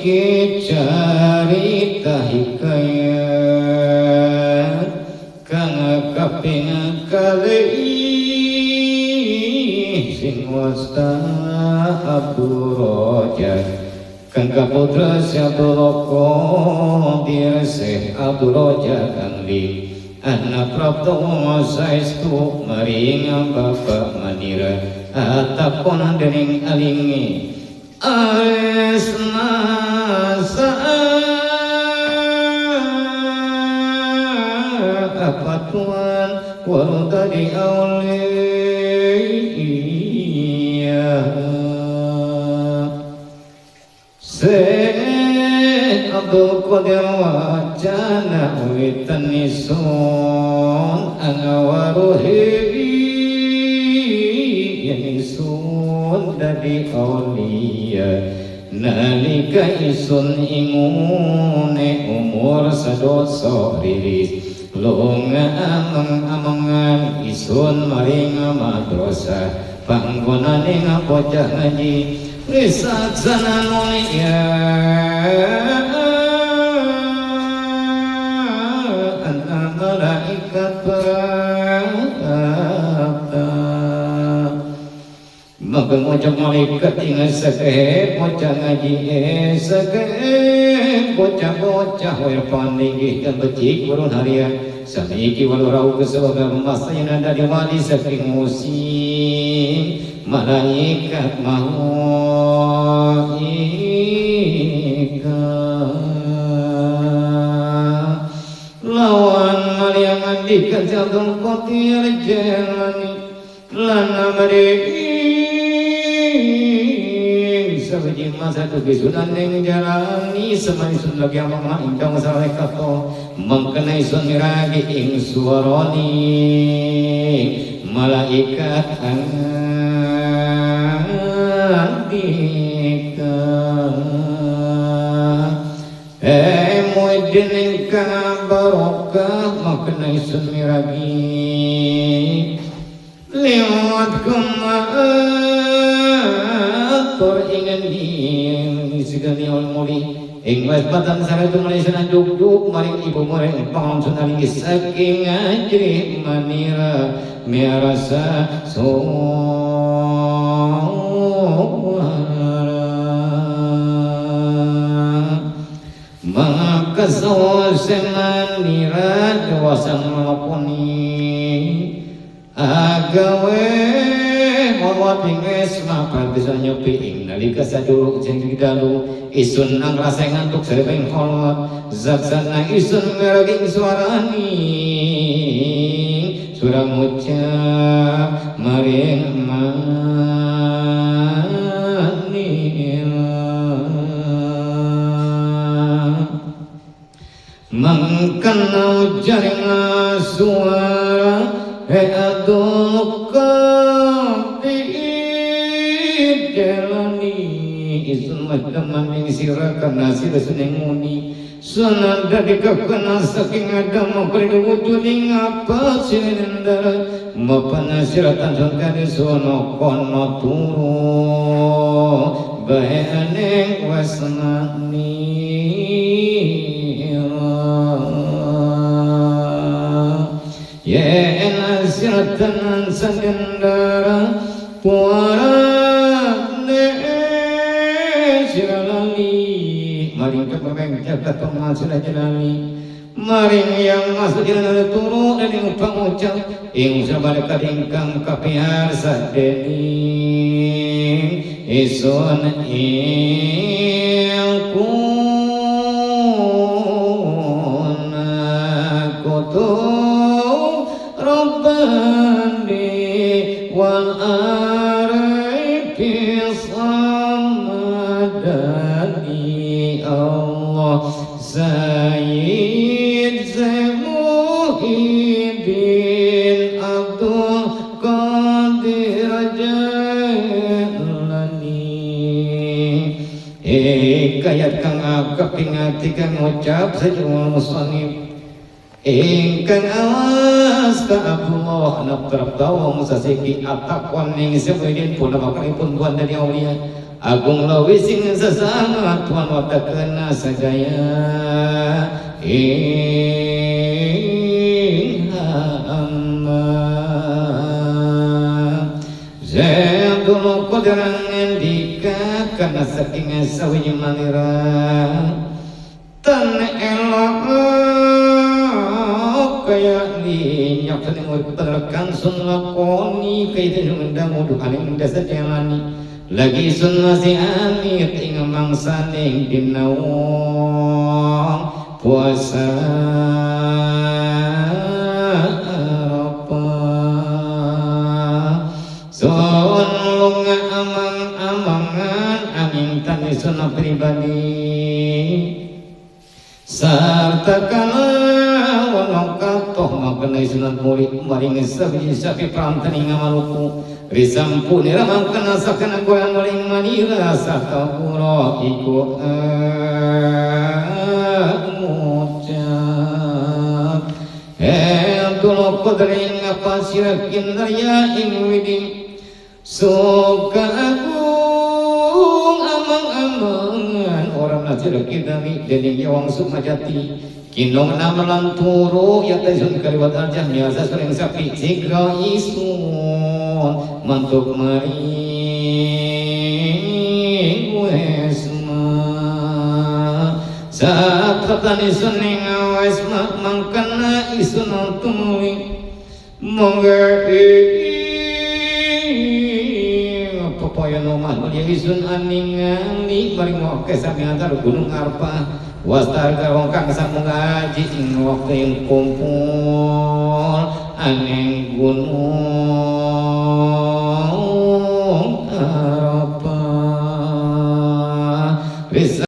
iki carita hikayat kang kaping kalih sing wasta Abdul Rojak kang kaputra si Abdul Qadir Syekh Abdul Rojak kang li anak prapta saestu maring bapak manira atakon dening alingi aresna saapatuan warudadi aulia Syekh Abdul Qadir wacana witan isun angawaruhi yen isun dadi aulia nalika isun ingune umur sadoso rilis lunga ameng-amengan isun maring madrasah panggonane bocah ngaji risaksana mulia anna malaikat berkata maka ngucap malaikat ing sakehe bocah ngaji sakehe bocah-bocah wir paninggih dan becik burun harian samiki walau rau kesewaga masayana dari wali saking musim malaikat mahu lawan maliang andikan si Abdul Qadir Jailani lan amri sabiji masa tugi sunan ning jalani semani sun lagi amang ingkang salekato mangkena isun miragi ing suarani malaikat andika muidin ingkang barokah mangkena isun miragi lewat kumatur ingin di muli ing wes patan saratu Malaysia juk maring ibu maring pangsun aling saking ajri manira miarasa suara maka manira dewasa melakoni agawe mawa pinges mapan bisa nyopi ing nalika saduluk jeng dalu isun nang rasa ngantuk sareng kolot zaksana isun meraging suarani surang ngucap maring manila mangkana ujaring suara he Abdul Qadir Jailani isun macam ing sira kana sira sunenguni sunan dadi kakana saking adam pring wujud ing apa sinendara mapana sira tansun kane sono kono turu bae ning wasnani yen siratan sanendara puarane siralali maring kepeng jagat pengasih jalani maring yang masuk jalan turu dan ing pangucap ing sabareka ingkang kapiharsa dening isun ing kuna kutu Rabbani wal arifi samadani Allah Sayyid Muhyiddin Abdul Qadir Jailani kayat kang kaping ati kang ngucap sejumlah musannif ingkang awas ka Abdullah naftar tawang sasiki atakwan ing semuidin pun makanipun tuan dari aulia Agung lawi sing sesama tuan watakena sadaya ing hamba Zendulu kudrang ngendika karena saking sawinya manira tan elok kaya minyak seneng urip terekan sun lakoni kaya undang uduhane dasa jalani lagi sun masih amit ing mangsaning dina wong puasa Arafah sun lunga amang-amangan angin tani sun pribadi sarta kala katoh mangkena sunat murid maring sapi sapi prantani ngamaluku risampune ramangkena sakana goyan maring manira sarta pura iku ngucap tuluk kudring apa sira kindarya ing widi suka agung amang-amangan orang nasir kidami dening wong sumajati kinong namalan turu ya taisun kaliwat aljah miasa sering sapi sigra isun mantuk maring wesma saptani suning wesma mangkana isun tumuli mongga popaya nomah mulia isun aningali maring oke sami antar gunung Arfah wastar wong kang sampun ngaji ing wektu ing kumpul aning gunung Arafah.